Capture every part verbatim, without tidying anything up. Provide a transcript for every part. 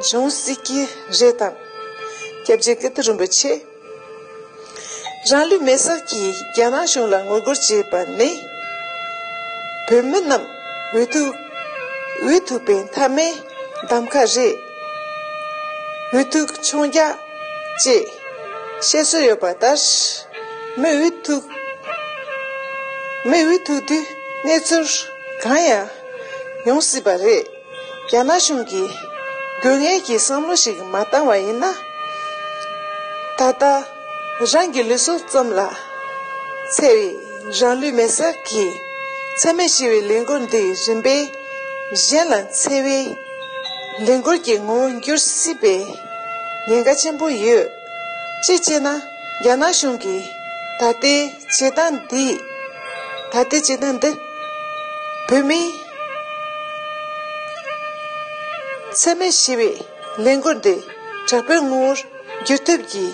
བྱུང་སྲིད་ཀྱི་རེད་དམ། སྐྱབས་རྗེ་ཀིརྟི་རིན་པོ་ཆེ། རང་ལུས་མེར་སྲེག་གིས་རྒྱ་ནག་གཞུང་ལ་ངོ་རྒོལ་བྱས་པ་ནི། བོད་མི་རྣམས་འུ་ཐུག་འུ་ཐུག་པའི་མཐའ་མའི་གདམ་ཁ་རེད། འུ་ཐུག་མཆོང་རྒྱག་ཅེས་བཤད་སྲོལ་ཡོད་པ་ལྟར། མི་འུ་ཐུག་མི་འུ་ཐུག་དུས་གནས་ཚུལ་གང་ཡང་ཡོང་སྲིད་པ་རེད། རྒྱ་ནག་གཞུང་གིས་དགོས་ངེས་ཀྱི་བསམ་བློ་ཞིག་མ་བཏང་བ་ཡིན་ན། ད་ལྟ་རང་གི་ལུས་སྲོག་ཙམ་ལ་འཚེ་བའི་རང་ལུས་མེར་སྲེག་གིས་འཚེ་མེད་ཞི་བའི་ལས་འགུལ་འདི་རིམ་པས་གཞན་ལ་འཚེ་བའི་ལས་འགུལ་གྱི་ངོ་བོར་འགྱུར་སྲིད་པའི་ཉེན་ཁ་ཆེན་པོ་ཡོད། གཅིག་བྱས་ན། རྒྱ་ནག་གཞུང་གིས་ད་ལྟའི་བྱེད་སྟངས་འདི། ད་ལྟའི་བྱེད་སྟངས་འདི། བོད་མིའི་འཚེ་མེད་ཞི་བའི་ལས་འགུལ་འདི་དྲག་པོའི་ངོ་བོར་འགྱུར་ཐབས་ཀྱི་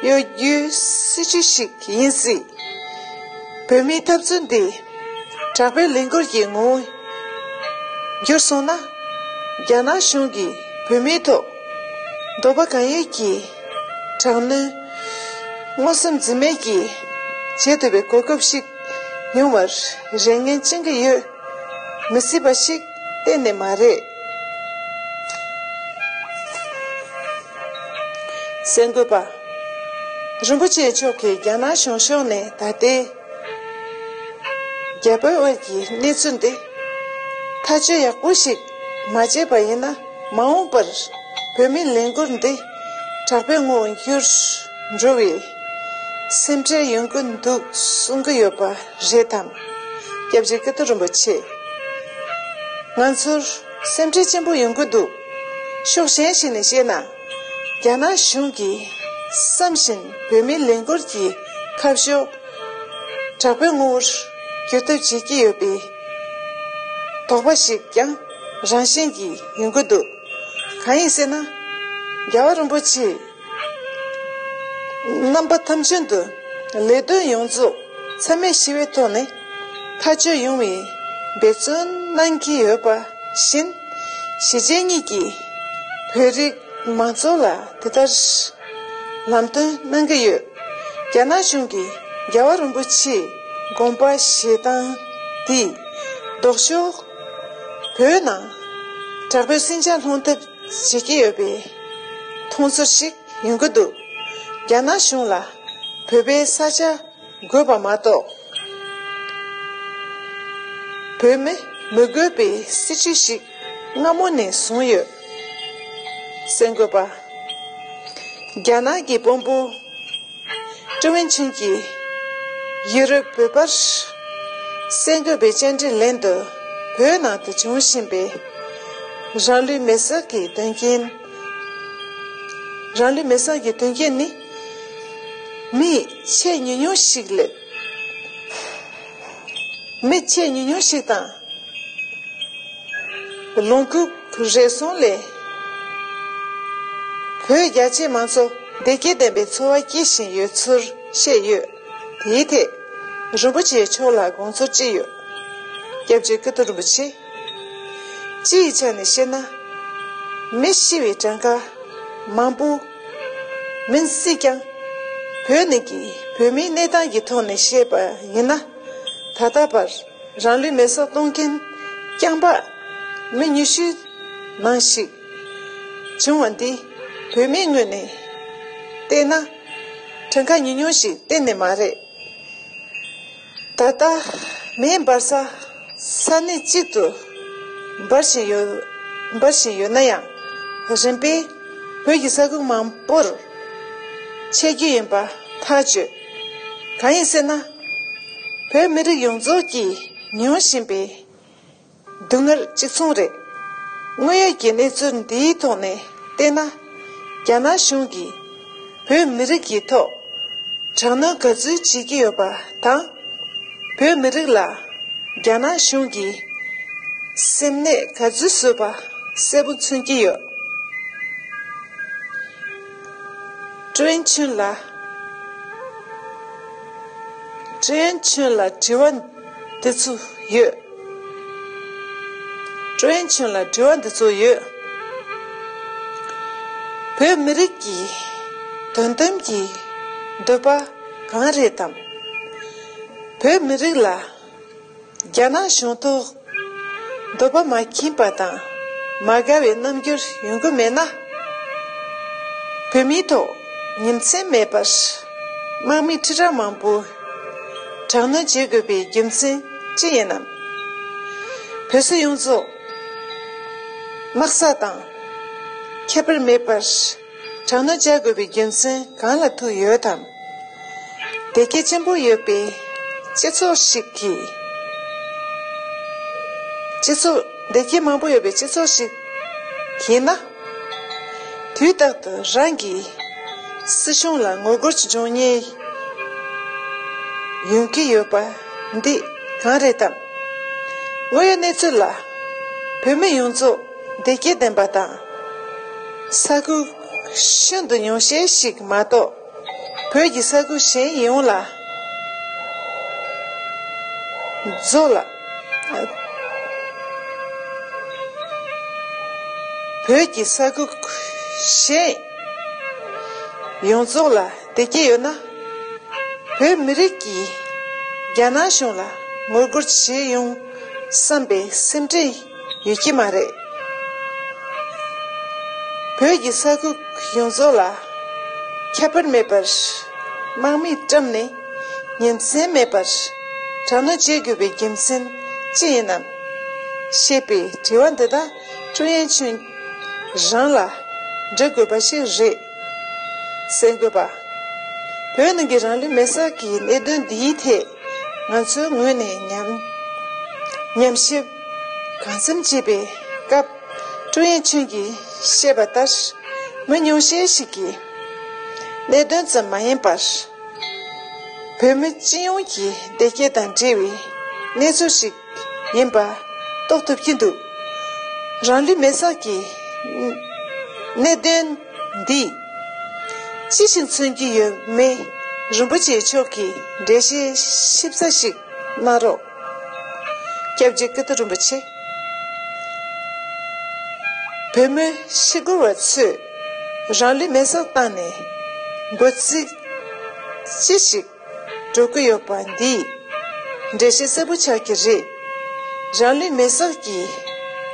གཡོ་སྒྱུའི་སྲིད་བྱུས་ཤིག་ཡིན་སྲིད། བོད་མིའི་འཐབ་རྩོད་འདི་དྲག་པོའི་ལས་འགུལ་གྱི་ངོ་བོར་གྱུར་སོང་ན། རྒྱ་ནག་གཞུང་གིས་བོད་མིའི་ཐོག་འདོད་པ་གང་ཡོད་ཀྱི་དྲག་གནོན་མནོ་བསམ་འཛིན་མེད་ཀྱིས་བྱེད་ཐུབ་པའི་གོ་སྐབས་ཤིག་ཡོང་བར་རེ་ངན་བྱེད་ཀྱི་ཡོད་མི་སྲིད་པ་ཞིག་གཏན་ནས་མ་རེད། གསར་འགོད་པ། རིན་པོ་ཆེ་མཆོག་གིས་རྒྱ་ནག་གཞུང་ཕྱོགས་ནས་ད་ལྟའི་རྒྱ་བོད་དབར་གྱི་གནས་ཚུལ་འདི་ཐག་གཅོད་ཡག་པོ་ཞིག་མ་བྱས་པ་ཡིན་ན། མ་འོངས་པར་བོད་མིའི་ལས་འགུལ་འདི་དྲག་པོའི་ངོ་བོར་འགྱུར་འགྲོ་བའི་སེམས་ཁྲལ་ཡོང་གི་འདུག་གསུང་གི་ཡོད་པ་རེད་དམ། སྐྱབས་རྗེ་ཀིརྟི་རིན་པོ་ཆེ། ང་ཚོར་སེམས་ཁྲལ་ཆེན་པོ་ཡོང་གི་འདུག་ཕྱོགས་གཞན་ཞིག་ནས་བཤད་ན། རྒྱ་ནག་གཞུང་གིས་བསམ་བཞིན་བོད་མིའི་ལས་འགུལ་གྱི་ཁ་ཕྱོགས་དྲག་པོའི་ངོ་བོར་བསྒྱུར་ཐབས་བྱེད་ཀྱི་ཡོད་པའི་དོགས་པ་ཞིག་ཀྱང་རང་བཞིན་གྱིས་ཡོང་གི་འདུག་གང་ཡིན་ཟེར་ན། རྒྱལ་བ་རིན་པོ་ཆེས་རྣམ་པ་ཐམས་ཅད་དུ་ལས་དོན་ཡོངས་རྫོགས་འཚེ་མེད་ཞི་བའི་ཐོག་ནས་ཐག་གཅོད་ཡོང་བའི་འབད་བརྩོན་གནང་གི་ཡོད་པ་བཞིན། གཞིས་བྱེས་གཉིས་ཀྱིས་བོད་རིགས་མང་ཚོགས་ལ་དེ་ལྟར་ལམ་སྟོན་གནང་གི་ཡོད། རྒྱ་ནག་གཞུང་གིས་རྒྱལ་བ་རིན་པོ་ཆེའི་དགོངས་པ་བཞེས་སྟངས་དེས་ལྡོག་ཕྱོགས་བོད་ནང་དྲག་པོའི་སྲིད་འཇགས་སློང་ཐབས་བྱེད་ཀྱི་ཡོད་པའི་མཐོང་ཚུལ་ཞིག་ཡོང་གི་འདུག་རྒྱ་ནག་གཞུང་ལ་བོད་པའི་ས་ཆ་དགོས་པ་མ་གཏོགས། བོད་མི་མི་དགོས་པའི་སྲིད་བྱུས་ཤིག་སྔ་མོ་ནས་བཟུང་ཡོད། གསར་འགོད་པ། རྒྱ་ནག་གི་དཔོན་པོ་ཀྲུའུ་ཝེན་ཆུན་གྱིས་ཡུ་རོབ་བོད་པར་གསར་འགོད་པའི་བཅར་འདྲིར་ལན་དུ། བོད་ནང་དུ་བྱུང་བཞིན་པའི་རང་ལུས་མེར་སྲེག་གི་དོན་རྐྱེན། རང་ལུས་མེར་སྲེག་གི་དོན་རྐྱེན་ནི། མི་ཆེས་ཉུང་ཉུང་ཞིག་ལས། མི་ཆེས་ཉུང་ཉུང་ཞིག་དང་། ལོངས་སྐུ་རེ་ཟུང་ལས། བོད་རྒྱ་ཆེ་མང་ཚོ་བདེ་སྐྱིད་ལྡན་པའི་འཚོ་བ་སྐྱེལ་བཞིན་ཡོད་ཚུལ་བཤད་ཡོད། དེའི་ཐད་རིན་པོ་ཆེ་མཆོག་ལ་དགོངས་ཚུལ་ཅི་ཡོད། སྐྱབས་རྗེ་ཀིརྟི་རིན་པོ་ཆེ། སྤྱི་ཡི་ཆ་ནས་བཤད་ན། མི་ཤི་བའི་གྲངས་ཀ་མང་པོ་མིན་སྲིད་ཀྱང་། བོད་ནང་གི་བོད་མིའི་གནས་སྟངས་ཀྱི་ཐོག་ནས་བཤད་པ་ཡིན་ན། ད་ལྟ་བར་རང་ལུས་མེར་སྲེག་གཏོང་མཁན་རྐྱང་པ་མི་ཉི་ཤུ་ནང་ཞིག་བྱུང་བ་འདི་བོད་མིའི་ངོས་ནས་བལྟས་ན་གྲངས་ཀ་ཉུང་ཉུང་ཞིག་གཏན་ནས་མ་རེད། ད་ལྟ་མེ་འབར་ས་ས་གནས་གཅིག་ཏུ་འབར་བཞིན་ཡོད། འབར་བཞིན་ཡོད་ན་ཡང་། རིམ་པས་བོད་ཀྱི་ས་ཁུལ་མང་པོར་མཆེད་རྒྱུ་ཡིན་པ་ཐག་ཆོད། གང་ཡིན་ཟེར་ན། བོད་མི་རིགས་ཡོངས་རྫོགས་ཀྱིས་མྱོང་བཞིན་པའི་སྡུག་བསྔལ་གཅིག་མཚུངས་རེད། དངོས་ཡོད་ཀྱི་གནས་ཚུལ་འདིའི་ཐོག་ནས་བལྟས་ན། རྒྱ་ནག་གཞུང་གིས་བོད་མི་རིགས་ཀྱི་ཐོག་དྲག་གནོན་ག་ཚོད་བྱེད་ཀྱི་ཡོད་པ་དང་། བོད་མི་རིགས་ལ་རྒྱ་ནག་གཞུང་གིས་སེམས་ནད་ག་ཚོད་བཟོས་པ་གསལ་པོ་མཚོན་གྱི་ཡོད། ཀྲུའུ་ཨིན་ཆུན་ལ། ཀྲུའུ་ཨིན་ཆུན་ལ་དྲི་བ་འདི་ཚོ་ཡོད། ཀྲུའུ་ཨིན་ཆུན་ལ་དྲི་བ་འདི་ཚོ་ཡོད། བོད་མི་རིགས་ཀྱི་དོན་དམ་གྱི་འདོད་པ་གང་རེད་དམ། བོད་མི་རིགས་ལ་རྒྱ་ནག་གཞུང་ཐོག་འདོད་པ་མ་ཁེངས་པ་དང་མ་དགའ་བའི་རྣམ་འགྱུར་ཡོང་གི་མེད་ན། བོད་མིའི་ཐོག་ཉིན་མཚན་མེད་པར་དམག་མི་ཁྲི་ཕྲག་མང་པོ་དྲག་གནོན་བྱེད་དགོས་པའི་རྒྱུ་མཚན་ཅི་ཡིན་ནམ། བོད་སོག་ཡོངས་རྫོགས་དམག་ས་དང་ཁྱད་པར་མེད་པར་དྲག་གནོན་བྱ་དགོས་པའི་རྒྱུ་མཚན་གང་ལ་ཐུག་ཡོད་དམ། བདེ་སྐྱིད་ཆེན་པོ་ཡོད་པའི་སྤྱི་ཚོགས་ཤིག་གི་སྤྱི་ཚོགས་བདེ་སྐྱིད་མང་པོ་ཡོད་པའི་སྤྱི་ཚོགས་ཤིག་ཡིན་ན། དུས་རྟག་ཏུ་རང་གི་སྲིད་གཞུང་ལ་ངོ་རྒོལ་བྱུང་མཁན་ཡོང་གི་ཡོད་པ་འདི་གང་རེད་དམ། དངོས་ཡོད་གནས་ཚུལ་ལ་བོད་མི་ཡོངས་རྫོགས་བདེ་སྐྱིད་ལྡན་པ་དང་ས་ཁུལ་ཤིན་ཏུ་ཉུང་ཤས་ཤིག་མ་གཏོགས། བོད་ཀྱི་ས་ཁུལ་གཞན་ཡོངས་ལ་རྫོགས་ལ། བོད་ཀྱི་ས་ཁུལ་གཞན་ཡོངས་རྫོགས་ལ་བདེ་སྐྱིད་ཡོད་ན། བོད་མི་རིགས་ཀྱིས་རྒྱ་ནག་གཞུང་ལ་ངོ་རྒོལ་བྱེད་ཡོང་བསམ་པའི་སེམས་ཁྲལ་ཡོད་ཀྱི་མ་རེད། བོད་ཀྱི་ས་ཁུལ་ཡོངས་རྫོགས་ལ་ཁྱད་པར་མེད་པར་དམག་མིས་བཀྲམ་ནས་ཉིན་མཚན་མེད་པར་དྲག་གནོན་བྱེད་དགོས་པའི་རྒྱུ་མཚན་ཅི་ཡིན་ནམ་ཞེས་པའི་དྲི་བ་འདི་དག་ཀྲུའུ་ཡན་ཆོན་རང་ལ་འདྲི་དགོས་པ་ཞིག་རེད། གསན་དགོས་པ། བོད་ནང་གི་རང་ལུས་མེར་སྲེག་གི་གནད་དོན་འདིའི་ཐད་ང་ཚོའི་ངོས་ནས་ཉམས་ཉམས་ཞིབ་གང་འཚམ་བྱས་པའི་སྐབས། ཀྲུའུ་ཡན་ཆོན་གྱིས་བཤད་པ་ལྟར། མི་ཉུང་ཤས་ཤིག་གིས་གནད་དོན་ཙམ་མ་ཡིན་པར། བོད་མི་སྤྱི་ཡོངས་ཀྱི་བདེ་སྐྱིད་དང་འབྲེལ་བའི་གནས་ཚུལ་ཞིག་ཡིན་པ་རྟོགས་ཐུབ་ཀྱི་འདུག་རང་ལུས་མེར་སྲེག་གི་གནད་དོན་འདིས་ཅི་ཞིག་མཚོན་གྱི་ཡོད་མེད། རིན་པོ་ཆེ་མཆོག་གིས་འགྲེལ་བཤད་ཞིབ་ཚགས་ཤིག་གནང་རོགས། སྐྱབས་རྗེ་ཀིརྟི་རིན་པོ་ཆེ། བོད་མི་ཤི་དགོས་པ་ཚོས་རང་ལུས་མེར་སྲེག་བཏང་ནས་འབོད་ཚིག་ཅི་ཞིག་སྒྲོག་གི་ཡོད་པ་འདིས་འགྲེལ་བཤད་གསལ་པོ་ཆགས་ཀྱི་རེད། རང་ལུས་མེར་སྲེག་གི་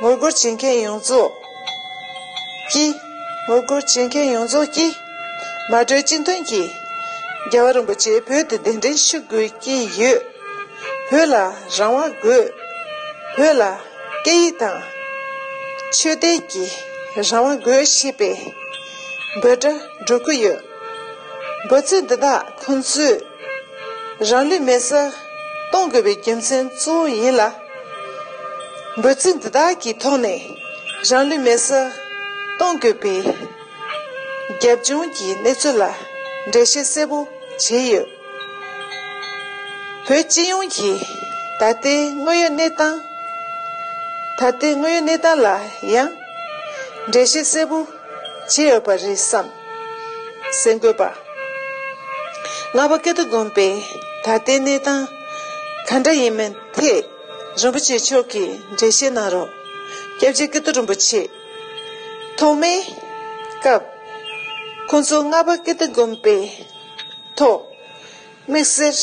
ངོ་རྒོལ་བྱེད་མཁན་ཡོངས་རྫོགས་ཀྱིས། ངོ་རྒོལ་བྱེད་མཁན་ཡོངས་རྫོགས་ཀྱིས་མ་གྲོས་གཅིག་མཐུན་གྱིས་རྒྱལ་བ་རིན་པོ་ཆེ་བོད་དུ་གདན་འདྲེན་ཞུ་དགོས་ཀྱི་ཡོད། བོད་ལ་རང་དབང་དགོས། བོད་ལ་སྐད་ཡིག་དང་ཆོས་དད་ཀྱི་རང་དབང་དགོས་ཞེས་པའི་འབོད་སྒྲ་སྒྲོག་གི་ཡོད། འབོད་ཚིག་འདི་དག་ཁོང་ཚོས་རང་ལུས་མེར་སྲེག་གཏོང་དགོས་པའི་རྒྱུ་མཚན་གཙོ་བོ་ཡིན་ལ། འབོད་ཚིག་འདི་དག་གི་ཐོག་ནས་རང་ལུས་མེར་སྲེག་གཏོང་དགོས་པའི་རྒྱབ་ལྗོངས་ཀྱི་གནས་ཚུལ་ལ་འགྲེལ་བཤད་གསལ་པོ་བྱས་ཡོད། བོད་སྤྱི་ཡོངས་ཀྱི་ད་ལྟའི་དངོས་ཡོད་གནས་སྟངས། ད་ལྟའི་དངོས་ཡོད་གནས་སྟངས་ལ་ཡང་འགྲེལ་བཤད་གསལ་པོ་བྱས་ཡོད་པ་རེད་བསམ། གསན་དགོས་པ། རྔ་པ་ཀིརྟི་དགོན་པའི་ད་ལྟའི་གནས་སྟངས་ག་འདྲ་ཡིན་མིན་ཐད་རིན་པོ་ཆེ་མཆོག་གིས་འགྲེལ་བཤད་གནང་རོགས། སྐྱབས་རྗེ་ཀིརྟི་རིན་པོ་ཆེ། ཐོག་མའི་སྐབས་ཁོང་ཚོ་རྔ་པ་ཀིརྟི་དགོན་པའི་ཐོག་དམིགས་བསལ་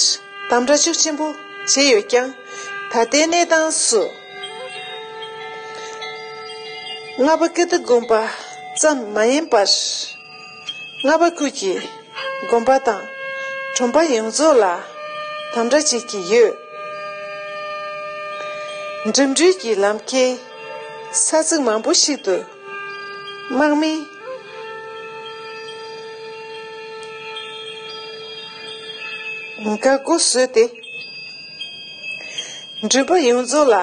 དམ་དྲག་ཤུགས་ཆེན་པོ་བྱས་ཡོད་ཀྱང་། ད་ལྟའི་གནས་སྟངས་སུ་རྔ་པ་ཀིརྟི་དགོན་པ་ཙམ་མ་ཡིན་པར། རྔ་པ་ཁུལ་གྱི་དགོན་པ་དང་གྲོང་པ་ཡོངས་རྫོགས་ལ་དམ་དྲག་བྱེད་ཀྱི་ཡོད། འགྲིམ་འགྲུལ་གྱི་ལམ་ཁའི་ས་ཚིགས་མང་པོ་ཞིག་ཏུ་དམག་མིས་འགག་སྒོ་བཟོས་ཏེ། འགྲུལ་པ་ཡོངས་རྫོགས་ལ་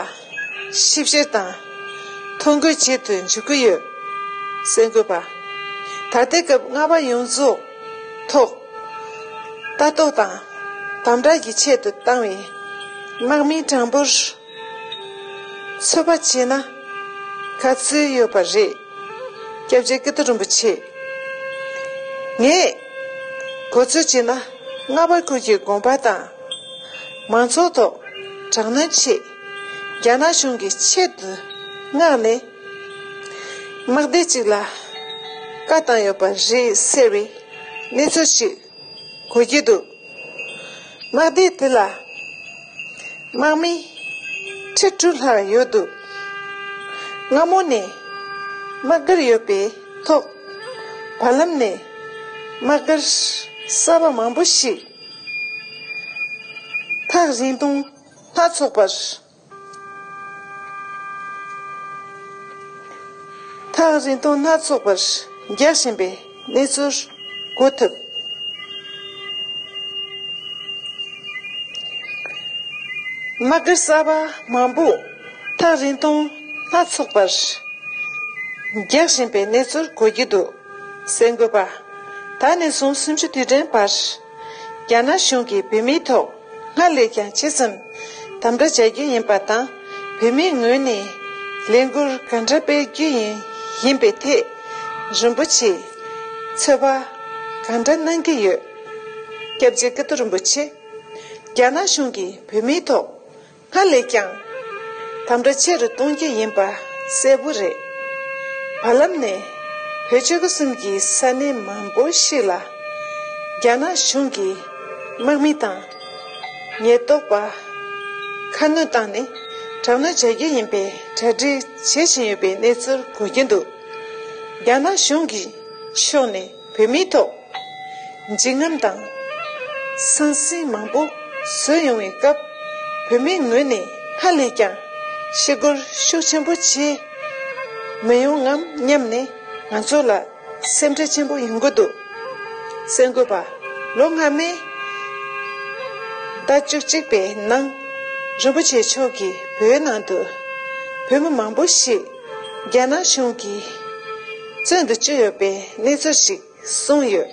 ཞིབ་བཤེར་དང་ཐོ་འགོད་བྱེད་དུ་འཇུག་གི་ཡོད། གསན་དགོས་པ། ད་ལྟའི་སྐབས་རྔ་པ་ཡོངས་རྫོགས་ཐོག་ལྟ་རྟོག་དང་དམ་དྲག་གི་ཆེད་དུ་བཏང་བའི་དམག་མིའི་གྲངས་འབོར་ཚོད་དཔག་བྱས་ན་ག་ཚོད་ཡོད་པ་རེད། སྐྱབས་རྗེ་ཀིརྟི་རིན་པོ་ཆེ། ངས་གོ་ཚོད་བྱས་ན་རྔ་པ་ཁུལ་གྱི་དགོན་པ་དང་མང་ཚོགས་ཐོག་དྲག་གནོན་ཆེད་རྒྱ་ནག་གཞུང་གིས་ཆེད་དུ་མངགས་ནས་དམག་སྡེ་གཅིག་ལ་ བཀའ་བཏང་ཡོད་པ་རེད་ཟེར་བའི་གནས་ཚུལ་ཞིག་གོ་རྒྱུ་འདུག། དམག་སྡེ་དེ་ལ་དམག་མི་ཁྲི་དྲུག་ལྷག་ཡོད་འདུག། སྔ་མོ་ནས་དམག་སྒར་ཡོད་པའི་ཐོག། བར་ལམ་ནས་དམག་སྒར་གསར་པ་མང་པོ་ཞིག་ཐག་རིང་ཐུང་སྣ་ཚོགས་པར། ཐག་རིང་ཐུང་སྣ་ཚོགས་པར་རྒྱག་བཞིན་པའི་གནས་ཚུལ་གོ་ཐུབ། དམག་སྒར་གསར་པ་མང་པོ་ཐག་རིང་ཐུང་སྣ་ཚོགས་པར་རྒྱག་བཞིན་པའི་གནས་ཚུལ་གོ་རྒྱུ་འདུག། གསར་འགོད་པ། ད་ནས་བཟུང་གསུམ་བཅུ་དུས་དྲན་བར། རྒྱ་ནག་གཞུང་གིས་བོད་མིའི་ཐོག་སྔར་ལས་ཀྱང་ཇི་ཙམ་དམ་དྲག་བྱ་རྒྱུ་ཡིན་པ་དང་། བོད་མིའི་ངོས་ནས་ལས་འགུལ་ག་འདྲ་སྤེལ་རྒྱུ་ཡིན་ཡིན་པའི་ཐད། རིན་པོ་ཆེས་ཚོད་དཔག་ག་འདྲ་གནང་གི་ཡོད། སྐྱབས་རྗེ་ཀིརྟི་རིན་པོ་ཆེ། རྒྱ་ནག་གཞུང་གིས་བོད་མིའི་ཐོག་སྔར་ལས་ཀྱང་དམ་དྲག་ཆེ་རུ་གཏོང་རྒྱུ་ཡིན་པ་གསལ་པོ་རེད། བར་ལམ་ནས་བོད་ཆོལ་ཁ་གསུམ་གྱི་ས་གནས་མང་པོ་ཞིག་ལ་རྒྱ་ནག་གཞུང་གིས་དམག་མི་དང་ཉེན་རྟོག་པ་ཁ་སྣོན་བཏང་ནས་དྲག་གནོན་བྱ་རྒྱུ་ཡིན་པའི་གྲ་སྒྲིག་བྱེད་བཞིན་ཡོད་པའི་གནས་ཚུལ་གོ་རྒྱུ་འདུག། རྒྱ་ནག་གཞུང་གི་ཕྱོགས་ནས་བོད་མིའི་ཐོག་འཇིགས་རྔམ་དང་ཟང་ཟིང་མང་པོ་བཟོས་ཡོང་བའི་སྐབས། བོད་མིའི་ངོས་ནས་སྔར་ལས་ཀྱང་ཤི་སྐོར་ཤུགས་ཆེན་པོ་བྱེད་མི་ཡོང་ངམ་སྙམ་ནས་ང་ཚོ་ལ་སེམས་ཁྲལ་ཆེན་པོ་ཡོང་གི་འདུག། གསར་འགོད་པ། ལོ་སྔ་མའི་ཟླ་བཅུ་གཅིག་པའི་ནང་རིན་པོ་ཆེ་མཆོག་གིས་བོད་ནང་དུ་བོད་མི་མང་པོ་ཞིག་རྒྱ་ནག་གཞུང་གིས་བཙོན་དུ་བཅུག་ཡོད་པའི་གནས་ཚུལ་ཞིག་གསུངས་ཡོད།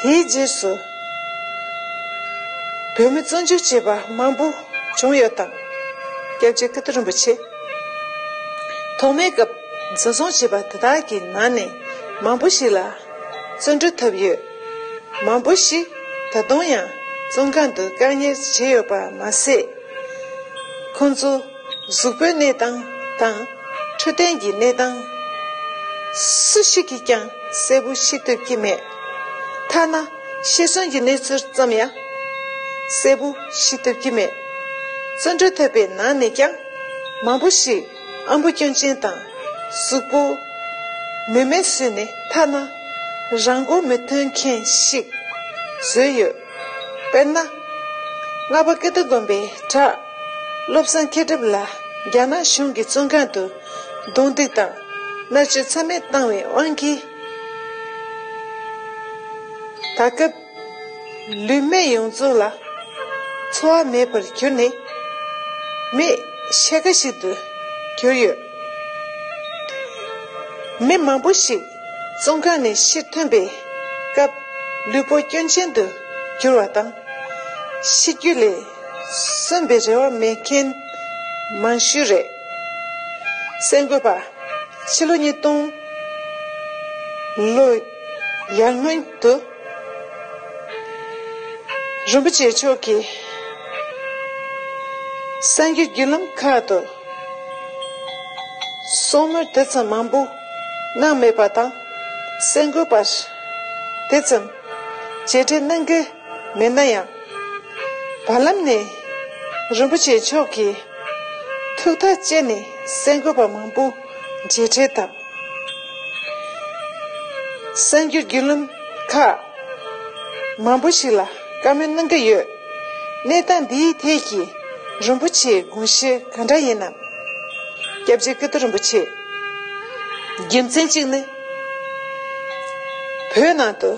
དེའི་རྗེས་སུ་བོད་མི་བཙོན་འཇུག་བྱས་པ་མང་པོ་བྱུང་ཡོད་དམ། སྐྱབས་རྗེ་ཀིརྟི་རིན་པོ་ཆེ། ཐོག་མའི་སྐབས་འཛིན་བཟུང་བྱས་པ་དེ་དག་གི་ནང་ནས་མང་པོ་ཞིག་ལ་བཙོན་གྲོལ་ཐོབ་ཡོད། མང་པོ་ཞིག་ད་དུང་ཡང་བཙོན་ཁང་དུ་བཀག་ཉར་བྱས་ཡོད་པ་མ་ཟད། ཁོང་ཚོ་གཟུགས་པོའི་གནས་སྟངས་དང་འཕྲོད་བསྟེན་གྱི་གནས་སྟངས་སུ་ཞིག་གིས་ཀྱང་གསལ་པོ་ཤེས་ཐུབ་ཀྱི་མེད། ཐ་ན་ཤི་གསོན་གྱི་གནས་ཚུལ་ཙམ་ཡང་གསལ་པོ་ཤེས་ཐུབ་ཀྱི་མེད། བཙོན་གྲོལ་ཐོབ་པའི་ནང་ནས་ཀྱང་མང་པོ་ཞིག་ཨམ་བུ་སྐྱོན་ཅན་དང་གཟུགས་པོ་མུ་མེད་བཟོས་ནས་ཐ་ན་རང་མགོ་མི་ཐོན་མཁན་ཞིག་བཟོས་ཡོད། དཔེར་ན། རྔ་པ་ཀིརྟི་དགོན་པའི་བྲག་བློ་བཟང་མཁས་གྲུབ་ལགས་རྒྱ་ནག་གཞུང་གིས་བཙོན་ཁང་དུ་རྡུང་རྡེག་དང་མནར་གཅོད་མཚམས་མེད་བཏང་བའི་དབང་གིས། ད་སྐབས་ལུས་སྨད་ཡོངས་རྫོགས་ལ་འཚོ་བ་མེད་པར་གྱུར་ནས་མི་ཕྱེད་ཀ་ཞིག་ཏུ་གྱུར་ཡོད། མི་མང་པོ་ཞིག་བཙོན་ཁང་ནས་ཕྱིར་ཐོན་པའི་སྐབས་ལུས་པོ་སྐྱོན་ཅན་དུ་གྱུར་བ་དང་། ཤི་རྒྱུ་ལས་གསོན་པའི་རེ་བ་མེད་མཁན་མང་ཤོས་རེད། གསར་འགོད་པ། ཕྱི་ལོ་ཉིས་སྟོང་ལོ་ཡར་སྔོན་དུ་རིན་པོ་ཆེ་མཆོག་གིས་གསར་འགྱུར་བརྒྱུད་ལམ་ཁག་ཏུ་གསུང་མོལ་དེ་ཙམ་མང་པོ་གནང་མེད་པ་དང་། གསར་འགོད་པར་དེ་ཙམ་མཇལ་འཕྲད་གནང་གི་མེད་ན་ཡང་། བར་ལམ་ནས་རིན་པོ་ཆེ་མཆོག་གིས་ཐུགས་ཐག་བཅད་ནས་གསར་འགོད་པ་མང་པོ་མཇལ་འཕྲད་དང་། གསར་འགྱུར་བརྒྱུད་ལམ་ཁག་མང་པོ་ཞིག་ལ་བཀའ་མོལ་གནང་གི་ཡོད། གནས་སྟངས་འདིའི་ཐད་ཀྱི་རིན་པོ་ཆེའི་དགོངས་གཞི་ག་འདྲ་ཡིན་ནམ། སྐྱབས་རྗེ་ཀིརྟི་རིན་པོ་ཆེ། རྒྱུ་མཚན་གཅིག་ནི། བོད་ནང་དུ་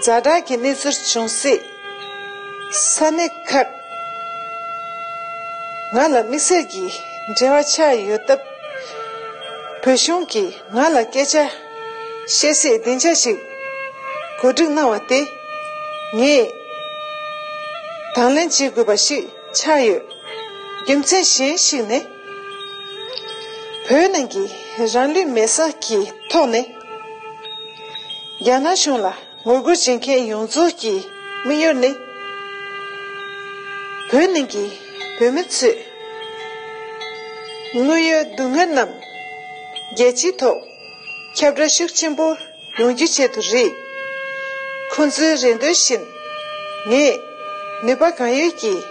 ཛ་དྲག་གི་གནས་ཚུལ་བྱུང་སྲིད། ས་གནས་ཁག་ང་ལ་དམིགས་བསལ་གྱི་འབྲེལ་བ་ཆགས་ཡོད་སྟབས། བོད་གཞུང་གིས་ང་ལ་སྐད་ཆ་བཤད་སའི་སྡིངས་ཆ་ཞིག་གོ་སྒྲིག་གནང་བ་དེ་ངས་དང་ལེན་བྱེད་དགོས་པ་ཞིག་ཆགས་ཡོད། རྒྱུ་མཚན་གཞན་ཞིག་ནི། བོད་ནང་གི་རང་ལུས་མེར་སྲེག་གི་ཐོག་ནས་རྒྱ་ནག་གཞུང་ལ་ངོ་རྒོལ་བྱེད་མཁན་ཡོངས་རྫོགས་ཀྱི་དམིགས་ཡུལ་ནི། བོད་ནང་གི་བོད་མི་ཚོས་དངོས་ཡོད་སྡུག་བསྔལ་རྣམས་རྒྱལ་སྤྱིའི་ཐོག་ ཁྱབ་བསྒྲགས་ཤུགས་ཆེན་པོ་ཡོང་རྒྱུའི་ཆེད་དུ་རེད། ཁོང་ཚོའི་རེ་འདུན་བཞིན་ངས་ནུས་པ་གང་ཡོད་ཀྱིས་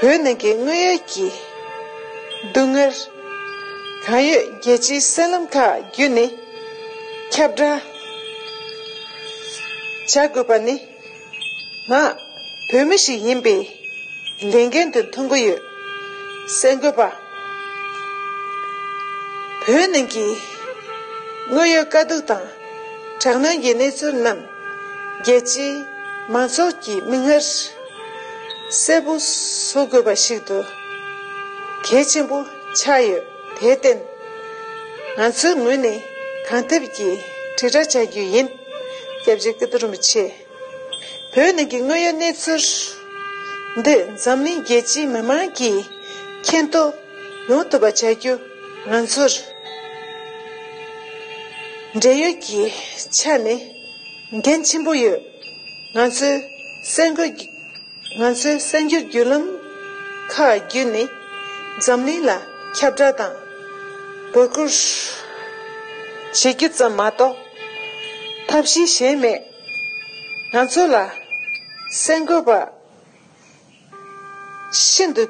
བོད་ནང་གི་དངོས་ཡོད་ཀྱི་སྡུག་བསྔལ་གང་ཡོད་རྒྱལ་སྤྱིའི་གསར་ལམ་ཁག་བརྒྱུད་ནས་ཁྱབ་བསྒྲགས་བྱ་དགོས་པ་ནི། ང་བོད་མི་ཞིག་ཡིན་པའི་ལས་འགན་དེ་མཐོང་གི་ཡོད། གསར་འགོད་པ། བོད་ནང་གི་དངོས་ཡོད་དཀའ་སྡུག་དང་དྲག་གནོན་གྱི་གནས་ཚུལ་རྣམས་རྒྱལ་སྤྱིའི་མང་ཚོགས་ཀྱི་མིག་སྔར་གསལ་པོ་བཟོ་དགོས་པ་ཞིག་ཏུ་གལ་ཆེན་པོ་ཆགས་ཡོད། དེར་བརྟེན་ང་ཚོའི་ངོས་ནས་གང་ཐུབ་ཀྱིས་དྲིལ་བསྒྲགས་བྱ་རྒྱུ་ཡིན། སྐྱབས་རྗེ་ཀིརྟི་རིན་པོ་ཆེ། བོད་ནང་གི་དངོས་ཡོད་གནས་ཚུལ་འདི་འཛམ་གླིང་རྒྱལ་སྤྱིའི་མི་མང་གིས་མཁྱེན་རྟོགས་ཡོང་ཐུབ་པ་བྱ་རྒྱུ་ང་ཚོར་འབྲེལ་ཡོད་ཀྱི་ཆ་ནས་འགན་ཆེན་པོ་ཡོད། ང་ཚོའི་གསར་འགོད་ང་ཚོའི་གསར་འགྱུར་བརྒྱུད་ལམ་ཁག་བརྒྱུད་ནས་འཛམ་གླིང་ལ་ཁྱབ་བསྒྲགས་དང་འབོད་སྐུལ་བྱེད་རྒྱུ་ཙམ་མ་གཏོགས་ཐབས་ཤེས་གཞན་མེད། ང་ཚོ་ལ་གསར་འགོད་པ་ཤིན་ཏུ་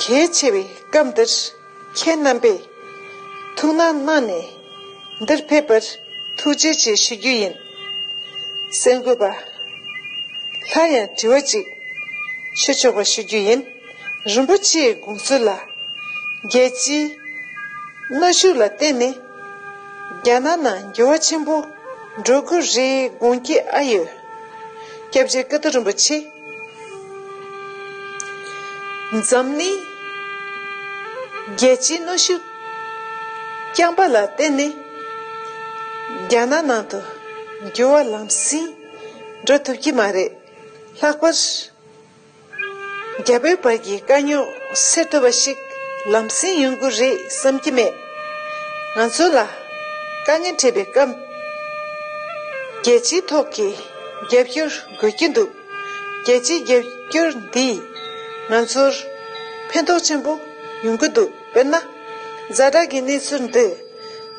གལ་ཆེ་བའི་སྐབས་འདིར་ཁྱེད་རྣམ་པས་ཐུགས་སྣང་གནང་ནས་འདིར་ཕེབས་པར་ཐུགས་རྗེ་ཆེ་ཞུ་རྒྱུ་ཡིན། གསར་འགོད་པ། སླར་ཡང་དྲི་བ་གཅིག་ཞུ་ཆོག་པ་ཞུ་རྒྱུ་ཡིན། རིན་པོ་ཆེའི་དགོངས་ཚུལ་ལ་རྒྱལ་སྤྱིའི་གནོན་ཤུགས་ལ་བརྟེན་ནས་རྒྱ་ནག་ནང་འགྱུར་བ་ཆེན་པོ་འགྲོ་གི་རེད་དགོངས་ཀྱི་ཨ་ཡོད། སྐྱབས་རྗེ་ཀིརྟི་རིན་པོ་ཆེ། འཛམ་གླིང་རྒྱལ་སྤྱིའི་གནོན་ཤུགས་རྐྱང་པ་ལ་བརྟེན་ནས་རྒྱ་ནག་ནང་དུ་འགྱུར་བ་ལམ་སེང་འགྲོ་ཐུབ་ཀྱི་མ་རེད། ལྷག་པར་རྒྱ་བོད་བར་གྱི་དཀའ་རྙོག་སེལ་ཐུབ་པ་ཞིག་ལམ་སེང་ཡོང་གི་རེད་བསམ་གྱི་མེད། ང་ཚོ་ལ་དཀའ་ངལ་འཕྲད་པའི་སྐབས་རྒྱལ་སྤྱིའི་ཐོག་གི་རྒྱབ་སྐྱོར་དགོས་ཀྱི་འདུག་རྒྱལ་སྤྱིའི་རྒྱབ་སྐྱོར་འདིས་ང་ཚོར་ཕན་ཐོགས་ཆེན་པོ་ཡོང་གི་འདུག་དཔེར་ན། ཛ་དྲག་གི་གནས་ཚུལ་འདི་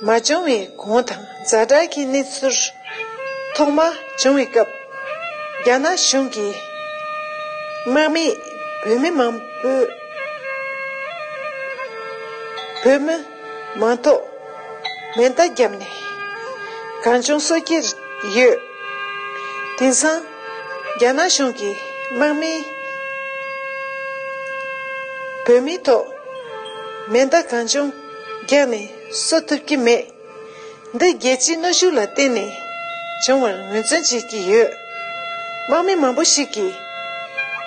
མ་བྱུང་བའི་གོང་དང་ཛ་དྲག་གི་གནས་ཚུལ་ཐོག་མ་བྱུང་བའི་སྐབས་རྒྱ་ནག་གཞུང་གིས་དམག་མིས་བོད་མི་མང་པོའི་བོད་མི་མང་ཐོག་མེ་མདའ་བརྒྱབ་ནས་གང་བྱུང་གསོད་ཀྱི་ཡོད། དེང་སང་རྒྱ་ནག་གཞུང་གིས་དམག་མིས་བོད་མིའི་ཐོག་མེ་མདའ་གང་བྱུང་བརྒྱབ་ནས་གསོད་ཐུབ་ཀྱི་མེད། འདི་རྒྱལ་སྤྱིའི་གནོན་ཤུགས་ལ་བརྟེན་ནས་བྱུང་བར་ངོས་འཛིན་བྱེད་ཀྱི་ཡོད། དམག་མི་མང་པོ་ཞིག་གིས་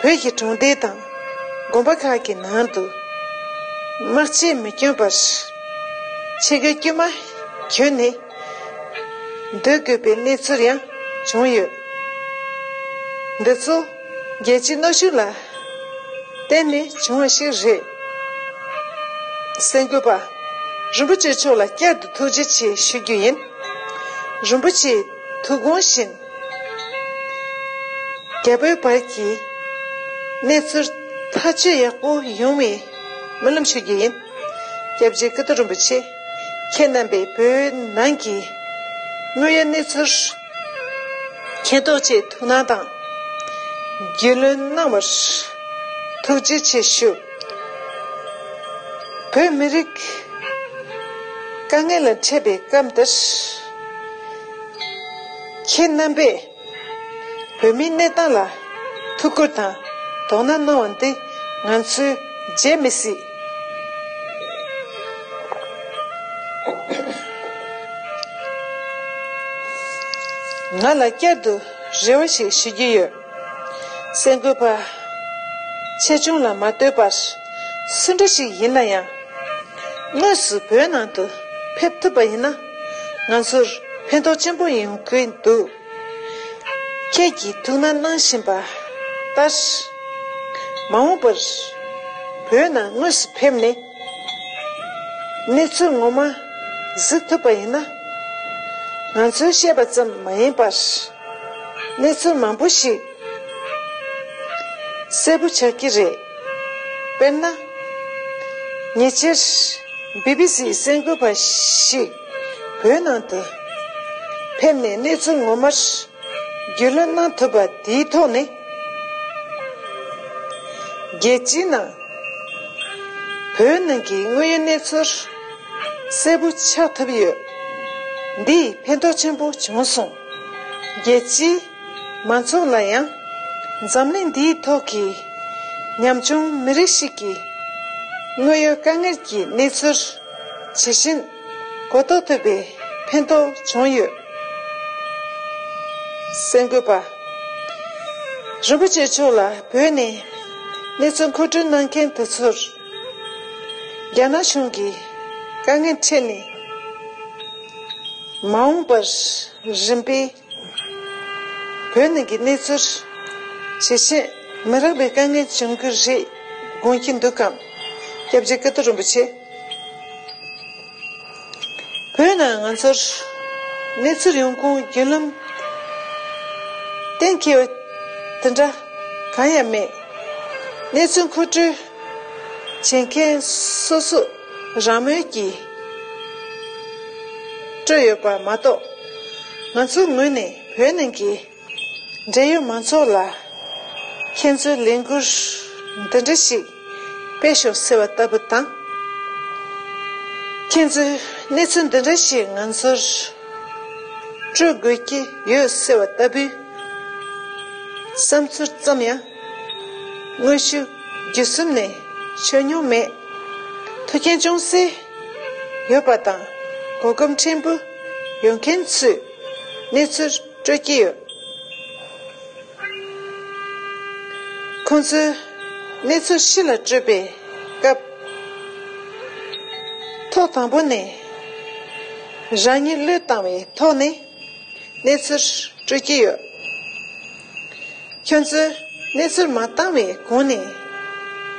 བོད་ཀྱི་གྲོང་སྡེ་དང་དགོན་པ་ཁག་གི་ནང་དུ་དམག་ཆས་མི་གྱོན་པར་ཕྱི་གོས་དཀྱུས་མ་གྱོན་ནས་སྡོད་དགོས་པའི་གནས་ཚུལ་ཡང་བྱུང་ཡོད། འདི་ཚོ་རྒྱལ་སྤྱིའི་གནོན་ཤུགས་ལ་བརྟེན་ནས་བྱུང་བ་ཞིག་རེད། གསར་འགོད་པ། རིན་པོ་ཆེ་མཆོག་ལ་བསྐྱར་དུ་ཐུགས་རྗེ་ཆེ་ཞུ་རྒྱུ་ཡིན། རིན་པོ་ཆེའི་ཐུགས་དགོངས་བཞིན། རྒྱ་བོད་བར་གྱི་གནས་ཚུལ་ཐག་གཅོད་ཡག་པོ་ཡོང་བའི་སྨོན་ལམ་ཞུ་རྒྱུ་ཡིན། སྐྱབས་རྗེ་ཀིརྟི་རིན་པོ་ཆེ། ཁྱེད་རྣམ་པས་བོད་ནང་གི་དངོས་ཡོད་གནས་ཚུལ་མཁྱེན་རྟོགས་ཆེད་ཐུགས་སྣང་དང་རྒྱུས་ལོན་གནང་བར་ཐུགས་རྗེ་ཆེ་ཞུ། བོད་མི་རིགས་དཀའ་ངལ་ལ་འཕྲད་པའི་སྐབས་འདིར་ཁྱེད་རྣམ་པས་བོད་མིའི་གནས་སྟངས་ལ་ཐུགས་ཁུར་དང་དོ་སྣང་གནང་བ་འདི་ང་ཚོས་བརྗེད་མི་སྲིད། ང་ལ་བསྐྱར་དུ་རེ་བ་ཞིག་ཞུ་རྒྱུ་ཡོད། གསར་འགོད་པ་ཆེ་ཆུང་ལ་མ་ལྟོས་པར་སུ་འདྲ་ཞིག་ཡིན་ན་ཡང་དངོས་སུ་བོད་ནང་དུ་ཕེབས་ཐུབ་པ་ཡིན་ན་ང་ཚོར་ཕན་ཐོགས་ཆེན་པོ་ཡོང་གི་འདུག་ཁྱེད་ཀྱིས་ཐུགས་སྣང་གནང་བཞིན་པ་ལྟར། མ་འོངས་པར་བོད་ནང་དངོས་སུ་ཕེབས་ནས་གནས་ཚུལ་ངོ་མ་གཟིགས་ཐུབ་པ་ཡིན་ན། ང་ཚོས་བཤད་པ་ཙམ་མ་ཡིན་པར་གནས་ཚུལ་མང་པོ་ཞིག་གསལ་པོ་ཆགས་ཀྱི་རེད། དཔེར་ན། ཉེ་ཆར་བི་བི་སིའི་གསར་འགོད་པ་ཞིག་བོད་ནང་དུ་ཕེབས་ནས་གནས་ཚུལ་ངོ་མར་རྒྱུས་ལོན་གནང་ཐུབ་པ་དེའི་ཐོག་ནས། རྒྱལ་སྤྱིའི་ནང་བོད་ནང་གི་དངོས་ཡོད་གནས་ཚུལ་གསལ་པོ་ཆགས་ཐུབ་ཡོད། འདིས་ཕན་ཐོགས་ཆེན་པོ་བྱུང་སོང་། རྒྱལ་སྤྱིའི་མང་ཚོགས་ལ་ཡང་འཛམ་གླིང་འདིའི་ཐོག་གི་ཉམ་ཆུང་མི་རིགས་ཤིག་གི་དངོས་ཡོད་དཀའ་ངལ་གྱི་གནས་ཚུལ་ཇི་བཞིན་གོ་རྟོགས་ཐུབ་པའི་ཕན་ཐོགས་བྱུང་ཡོད། གསར་འགོད་པ། རིན་པོ་ཆེ་མཆོག་ལ་བོད་ནས་གནས་ཚུལ་མཁོ་སྤྲོད་གནང་མཁན་དེ་ཚོར་རྒྱ་ནག་གཞུང་གིས་དཀའ་ངལ་འཕྲད་ནས་མ་འོངས་པར་རིམ་པས་བོད་ནང་གི་གནས་ཚུལ་ཇེ་ཆེ་མི་རག་པའི་དཀའ་ངལ་བྱུང་གི་རེད་དགོངས་ཀྱི་འདུག་གམ། སྐྱབས་རྗེ་ཀིརྟི་རིན་པོ་ཆེ། བོད་ནང་ང་ཚོར་གནས་ཚུལ་ཡོང་ཁུངས་བརྒྱུད་ལམ་གཏན་འཁེལ་བ་དེ་འདྲ་གང་ཡང་མེད། གནས་ཚུལ་མཁོ་སྤྲོད་བྱེད་མཁན་སོ་སོ་རང་མོས་ཀྱིས་སྤྲོད་ཡོད་པ་མ་གཏོགས། ང་ཚོའི་ངོས་ནས་བོད་ནང་གི་འབྲེལ་ཡོད་མང་ཚོགས་ལ་ཁྱེད་ཚོའི་ལས་འགུལ་འདི་འདྲ་ཞིག་སྤེལ་ཤོག་ཟེར་བ་ལྟ་བུ་དང་། ཁྱེད་ཚོས་གནས་ཚུལ་འདི་འདྲ་ཞིག་ང་ཚོར་སྤྲོད་དགོས་ཀྱི་ཡོད་ཟེར་བ་ལྟ་བུའི་བསམ་ཚུལ་ཙམ་ཡང་དངོས་ཤུགས་བརྒྱུད་གསུམ་ནས་ཤོད་མྱོང་མེད། ཐུགས་འགན་ཅུང་ཟད་ཡོད་པ་དང་གོ་སྐབས་ཕྲན་བུ་ཡོད་མཁན་ཚོས་གནས་ཚུལ་སྤྲོད་ཀྱི་ཡོད། ཁོང་ཚོས་གནས་ཚུལ་ཕྱི་ལ་སྤྲོད་པའི་སྐབས། ཐོག་དང་པོ་ནས་རང་ཉིད་བློས་བཏང་བའི་ཐོག་ནས་གནས་ཚུལ་སྤྲོད་ཀྱི་ཡོད། ཁྱོད་ཚོས་གནས་ཚུལ་མ་བཏང་བའི་གོང་ནས་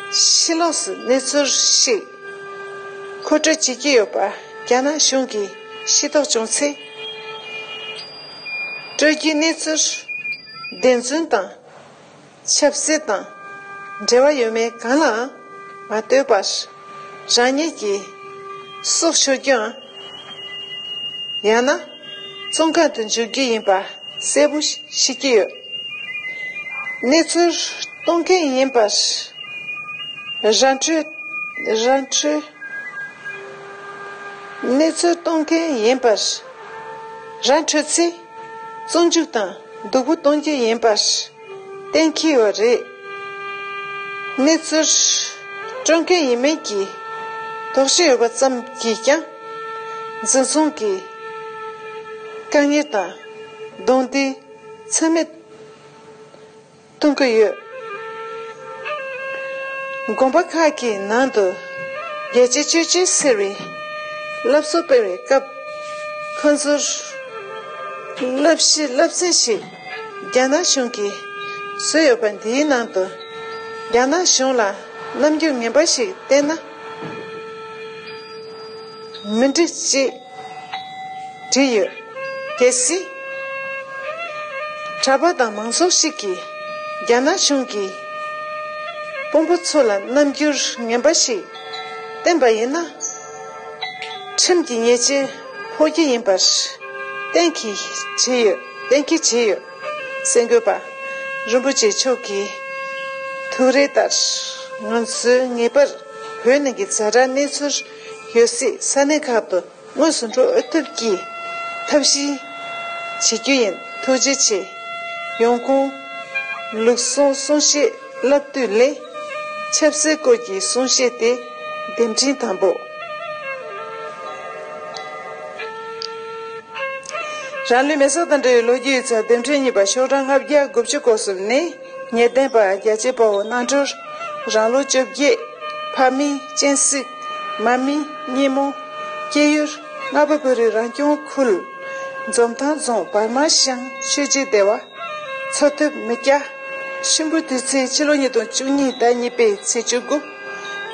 ཕྱི་ལོགས་སུ་གནས་ཚུལ་ཞིག་མཁོ་སྤྲོད་བྱེད་ཀྱི་ཡོད་པ་རྒྱ་ནག་གཞུང་གིས་ཤེས་རྟོགས་བྱུང་ཚེ། སྤྲོད་རྒྱུའི་གནས་ཚུལ་བདེན་རྫུན་དང་ཆབ་སྲིད་དང་འབྲེལ་བ་ཡོད་མེད་གང་ལའང་མ་ལྟོས་པར་རང་ཉིད་ཀྱི་སྲོག་ཤོར་རྒྱུའམ་ཡང་ན་བཙོན་ཁང་དུ་འཇུག་རྒྱུ་ཡིན་པ་གསལ་པོ་ཤེས་ཀྱི་ཡོད། གནས་ཚུལ་གཏོང་མཁན་ཡིན་པར་ར་འཕྲོད་ར་འཕྲོད། གནས་ཚུལ་གཏོང་མཁན་ཡིན་པར་ར་འཕྲོད་ཚེ་བཙོན་འཇུག་དང་སྡུག་པོ་གཏོང་རྒྱུ་ཡིན་པར་གཏན་འཁེལ་བ་རེད། གནས་ཚུལ་སྤྲོད་མཁན་ཡིན་མིན་གྱི་དོགས་གཞི་ཡོད་པ་ཙམ་གྱིས་ཀྱང་འཛིན་བཟུང་གི་དཀའ་ངལ་དང་རྡུང་རྡེག་ཚད་མེད་གཏོང་གི་ཡོད། དགོན་པ་ཁག་གི་ནང་དུ་རྒྱལ་གཅེས་ཆོས་གཅེས་ཟེར་བའི་བསླབ་གསོ་སྤེལ་བའི་སྐབས། ཁོང་ཚོར་བསླབ་གཞི་བསླབ་ཚན་ཞིག་རྒྱ་ནག་གཞུང་གིས་བཟོས་ཡོད་པ་འདིའི་ནང་དུ་རྒྱ་ནག་གཞུང་ལ་རྣམ་འགྱུར་ངན་པ་ཞིག་བསྟན་ན་མི་འགྲིག་ཅེས་བྲིས་ཡོད། གལ་སྲིད་གྲྭ་པ་དང་མང་ཚོགས་ཤིག་གིས་རྒྱ་ནག་གཞུང་གིས་དཔོན་པོ་ཚོ་ལ་རྣམ་འགྱུར་ངན་པ་ཞིག་བསྟན་པ་ཡིན་ན། ཁྲིམས་ཀྱི་ཉེས་ཆད་ཕོག་རྒྱུ་ཡིན་པར་གཏན་འཁེལ་བྱས་ཡོད། གཏན་འཁེལ་བྱས་ཡོད། གསར་འགོད་པ་རིན་པོ་ཆེ་མཆོག་གིས་ཐུགས་རེ་ལྟར་ང་ཚོས་ངེས་པར་བོད་ནང་གི་ཛ་དྲག་གནས་ཚུལ་ཡོད་སའི་ས་གནས་ཁག་ཏུ་དངོས་སུ་འགྲོ་ཐུབ་ཀྱི་ཐབས་ཤེས་བྱེད་རྒྱུ་ཡིན། ཐུགས་རྗེ་ཆེ། ཡོང་ཁུངས། ལུགས་ཟུང་གསུང་བཤད་བསླབ་དུས་ལས་ཆབ་སྲིད་སྐོར་གྱི་གསུང་བཤད་དེ་འདེམས་ཐོན་དང་པོ། རང་ལུས་མེ་སྲེག་དང་འབྲེལ་བའི་ལོ་རྒྱུས་ཡིག་ཚགས་འདེམས་ཐོན་གཉིས་པ་ཤོག་གྲངས་ལྔ་བརྒྱ་དགུ་བཅུ་གོ་གསུམ་ནི་ཉེས་ལྡན་པ་རྒྱལ་གཅེས་དཔའ་བོ་རྣམ་གྲོལ། རང་ལོ་བཅོ་བརྒྱད། ཕ་མེས་སྤྱན་གཟིགས། མ་མེས་སྙེ་མོ། སྐྱེས་ཡུལ་རྔ་པ་བོད་རིགས་རང་སྐྱོང་ཁུལ། འཛོམས་ཐང་རྫོང་བར་མ་ཤང་ཆོས་རྗེ་སྡེ་བ། འཚོ་ཐབས་མི་སྐྱ། གཤིན་པོ་དུས་ཆེན་ཕྱི་ལོ་ཉིས་སྟོང་བཅུ་གཉིས་ཟླ་གཉིས་པའི་ཚེས་བཅུ་དགུ།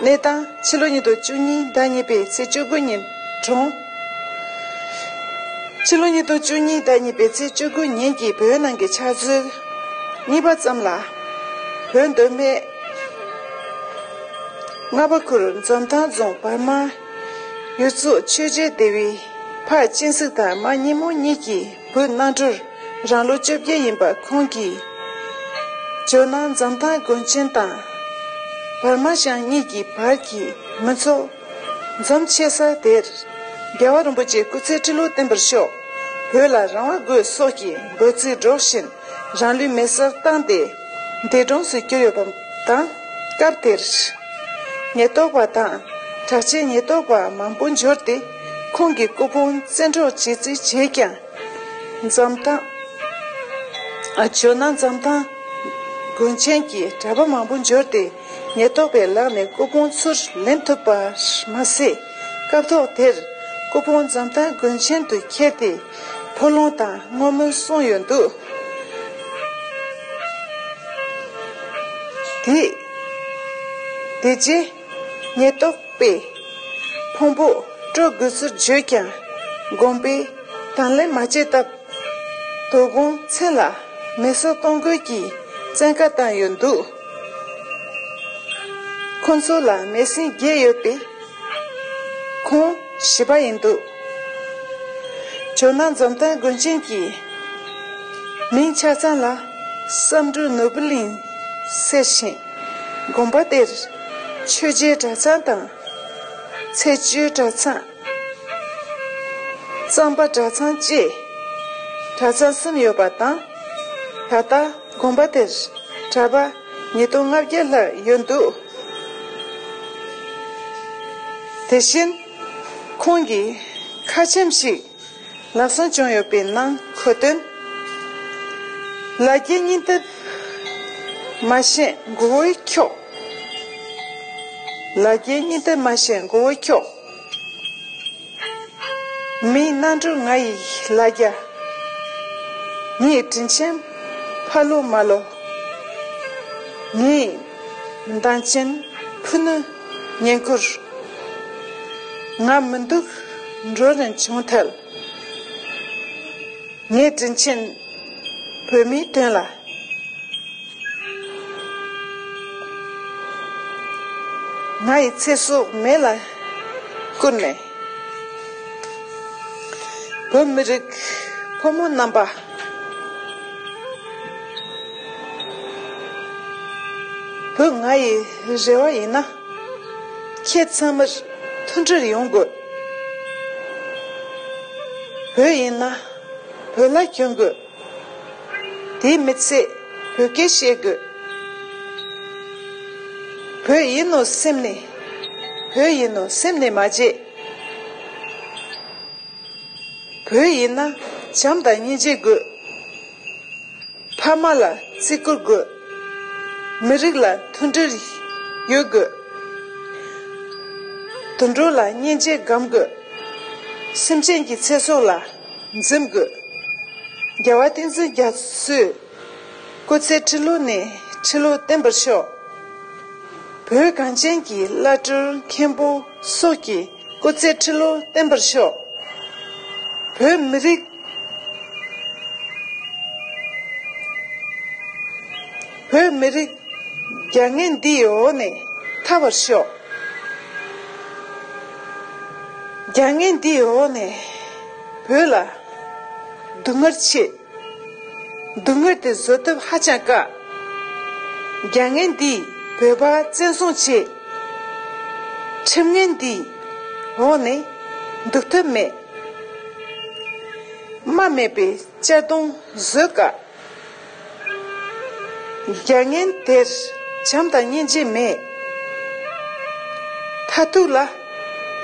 གནས་སྟངས། ཕྱི་ལོ་ཉིས་སྟོང་བཅུ་གཉིས་ཟླ་གཉིས་པའི་ཚེས་བཅུ་དགུ་ཉིན་གྲོངས། ཕྱི་ལོ་ཉིས་སྟོང་བཅུ་གཉིས་ཟླ་གཉིས་པའི་ཚེས་བཅུ་དགུ་ཉིན་གྱི་བོད་ནང་གི་ཆུ་ཚོད་གཉིས་པ་ཙམ་ལ། བོད་མདོ་སྨད་རྔ་པ་ཁུལ་འཛོམས་ཐང་རྫོང་བར་མ་ཡུལ་ཚོ་ཆོས་རྗེ་སྡེ་བའི་ ཕ་སྤྱན་གཟིགས་དང་མ་སྙེ་མོ་གཉིས་ཀྱི་བུ་རྣམ་གྲོལ་རང་ལོ་བཅོ་བརྒྱད་ཡིན་པ་ཁོང་གིས། ཇོ་ནང་འཛམ་ཐང་དགོན་ཆེན་དང་། བར་མ་ཞང་གཉིས་ཀྱི་བར་གྱི་མི་ཚོགས་འཛོམས་ཆེ་ས་དེར། རྒྱལ་བ་རིན་པོ་ཆེ་སྐུ་ཚེ་ཁྲི་ལོ་བརྟན་པར་ཤོག་བོད་ལ་རང་དབང་དགོས་སོགས་ཀྱི་འབོད་ཚིག་སྒྲོག་བཞིན་རང་ལུས་མེ་སྲེག་བཏང་སྟེ་འདས་གྲོངས་སུ་གྱུར་ཡོད་པ་དང་། སྐབས་དེར་ཉེན་རྟོག་པ་དང་གྲགས་ཅན་ཉེན་རྟོག་པ་མང་པོ་འབྱོར་ཏེ་ཁོང་གི་སྐུ་ཕུང་བཙན་འཕྲོག་བྱེད་རྩིས་བྱས་ཀྱང་། འཛམ་ཐང་། ཇོ་ནང་འཛམ་ཐང་དགོན་ཆེན་གྱི་གྲྭ་པ་མང་པོ་འབྱོར་ཏེ་ཉེན་རྟོག་པའི་ལག་ནས་སྐུ་ཕུང་ཚུར་ལེན་ཐུབ་པ་མ་ཟད། སྐབས་ཐོག་དེར་སྐུ་ཕུང་འཛམ་ཐང་དགོན་ཆེན་དུ་ཁྱེར་ཏེ་ཕོ་ལོང་དང་བསྔོ་སྨོན་གསུངས་ཡོད་འདུག་དེ། དེ་རྗེས་ཉེན་རྟོག་པས་ཕུང་པོ་སྤྲོད་དགོས་ཚུལ་བརྗོད་ཀྱང་། དགོན་པས་དང་ལེན་མ་བྱས་སྟབས། དོ་དགོང་མཚན་ལ་མེ་སྲེག་གཏོང་དགོས་ཀྱི་བཙན་བཀའ་བཏང་ཡོད་འདུག་ཁོ་ཚོ་ལ་མེ་སྲིན་བརྒྱད་ཡོད་པས། ཁོང་བཞི་པ་ཡིན་འདུག་ཇོ་ནང་འཛམ་ཐང་དགོན་ཆེན་གྱི་མིང་ཆ་ཚང་ལ་བསམ་འགྲུབ་ནོར་བུ་གླིང་ཟེར་ཞིང་། དགོན་པ་དེར་ཆོས་རྗེ་གྲྭ་ཚང་དང་། ཚེས་བཅུའི་གྲྭ་ཚང་། གཙང་པ་གྲྭ་ཚང་བཅས་གྲྭ་ཚང་གསུམ་ཡོད་པ་དང་། ད་ལྟ་དགོན་པ་དེར་གྲྭ་པ་ཉིས་སྟོང་ལྔ་བརྒྱ་ལྷག་ཡོད་འདུག་དེ་བཞིན་ཁོང་གིས་ཁ་ཆེམས་ཤིག་ལག་སོན་བྱུང་ཡོད་པའི་ནང་འཁོད་དོན། ལ་རྒྱའི་སྙིང་སྟོབས་མ་ཤེས་མགོ་བོས་འཁྱོག་ལ་རྒྱའི་སྙིང་སྟོབས་མ་ཤེས་མགོ་བོས་འཁྱོག་མིའི་རྣམ་གྲོལ་ང་ཡི་ལ་རྒྱ། ངའི་དྲིན་ཆེན་ཕ་ལོ་མ་ལོ། ངའི་མདངས་ཅན་ཕུ་ནུ་ཉེ་འཁོར། ང་མི་འདུག་འགྲོ་རན་བྱུང་ཐལ། ངའི་དྲིན་ཆེན་བོད་མིའི་དོན་ལ། ང་ཡི་ཚེ་སྲོག་མེ་ལ་བསྐུར་ནས། བོད་མི་རིགས་ཕོ་མོ་རྣམ་པ། བོད་ང་ཡི་རེ་བ་ཡིན་ན། ཁྱེད་ཚང་མར་མཐུན་སྒྲིལ་ཡོང་དགོས། བོད་ཡིན་ན་བོད་ལྭ་གྱོན་དགོས། དེའི་མི་ཚེ་བོད་སྐད་བཤད་དགོས། བོད་ཡིན་ནོ་སེམས་ནས། བོད་ཡིན་ནོ་སེམས་ནས་མ་བརྗེད། བོད་ཡིན་ན་བྱམས་དང་སྙིང་རྗེ་དགོས། ཕ་མ་ལ་བརྩི་བཀུར་དགོས། མི་རིགས་ལ་མཐུན་སྒྲིལ་ཡོད་དགོས། དུད་འགྲོ་ལ་སྙིང་རྗེ་སྒོམ་དགོས། སེམས་ཅན་གྱི་ཚེ་སྲོག་ལ་འཛེམ་དགོས། རྒྱལ་བ་བསྟན་འཛིན་རྒྱ་མཚོས་སྐུ་ཚེ་ཁྲི་ལོ་ནས་ཁྲི་ལོ་བརྟན་པར་ཤོག་བོད་གངས་ཅན་གྱི་བླ་སྤྲུལ་མཁན་པོ་སོགས་ཀྱི་སྐུ་ཚེ་ཁྲི་ལོ་བརྟན་པར་ཤོག་བོད་མི་རིགས། བོད་མི་རིགས་རྒྱ་ངན་འདིའི་འོག་ནས་ཐར་བར་ཤོག་རྒྱ་ངན་འདིའི་འོག་ནས་བོད་ལ་སྡུག་བསྔལ་ཆེ། སྡུག་བསྔལ་དེ་བཟོད་ཐབས་ཧ་ཅང་དཀའ། རྒྱ་ངན་འདིས་བོད་པ་བཙན་བཟུང་བྱས། ཁྲིམས་ངན་འདིའི་འོག་ནས་འདུག་ཐབས་མེད། རྨ་མེད་པའི་གཅར་རྡུང་བཟོད་དཀའ། རྒྱ་ངན་དེར་བྱམས་དང་སྙིང་རྗེ་མེད། མཐར་ཐུག་ལ་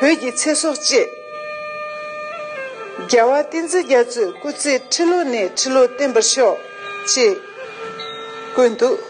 བོད་ཀྱི་ཚེ་སྲོག་གཅེས། རྒྱལ་བ་བསྟན་འཛིན་རྒྱ་མཚོའི་སྐུ་ཚེ་ཁྲི་ལོ་ནས་ཁྲི་ལོ་བརྟན་པར་ཤོག་ཅེས་བཀོད་འདུག